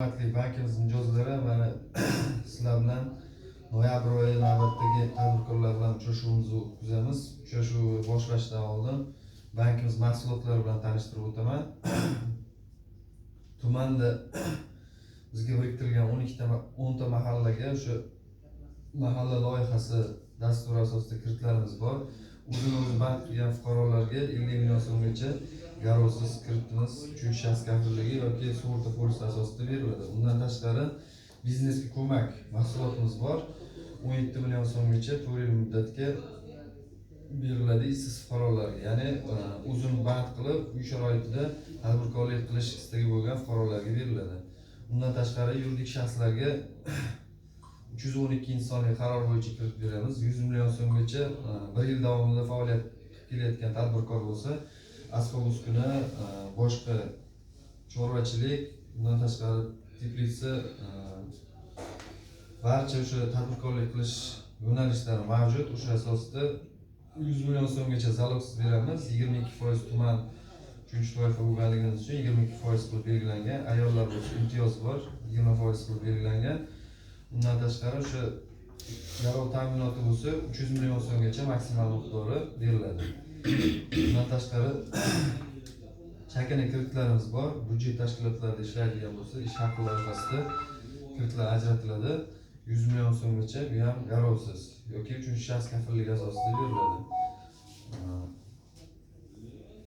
Hurmatli bankimiz mijozlari, mana sizlar bilan noyabr oyi navbatdagi tadbirkorlar bilan uchrashuvimizni o'tkazamiz. Uchrashuvni boshlashdan oldin bankimiz mahsulotlari bilan tanishtirib o'taman. Tumanda bizga biriktirilgan 12 ta, 10 ta mahallaga o'sha mahalla loyihasi dasturi asosida kreditlarimiz bor. O'zini o'zi band qilgan fuqarolarga 50 million so'mgacha garovsiz kreditimiz uchinchi shaxs kafilligi yoki sug'urta polisi asosida beriladi. Undan tashqari, biznesga ko'mak mahsulotimiz bor. 17 million so'mgacha 4 yil muddatga beriladi ishsiz fuqarolarga, ya'ni o'zini band qilib, uy sharoitida tadbirkorlik qilish istagi bo'lgan fuqarolarga beriladi. Undan tashqari, yuridik shaxslarga 312 sonli qaror bo'yicha kredit beramiz. 100 million so'mgacha bir yil davomida faoliyat qilib kelayotgan tadbirkor bo'lsa, asbob uskuna, boshqa chorvachilik, undan tashqari теплица, barcha o'sha tadbirkorlik qilish yo'nalishlari mavjud. O'sha asosida 100 million so'mgacha залог siz beramiz. 22% tuman uchinchi toifa bo'lganligimiz uchun 22% qilib belgilangan. Ayollar bo'lsa, imtiyoz bor, 20% qilib belgilangan. Undan tashqari, o'sha garov ta'minoti bo'lsa, 300 million so'mgacha maksimal miqdori beriladi. Undan tashqari, chakana kreditlarimiz bor. Byudjet tashkilotlarida ishlaydigan bo'lsa, ish haqi loyihasida kreditlar ajratiladi 100 million so'mgacha. Bu ham garovsiz yoki uchinchi shaxs kafilligi asosida beriladi.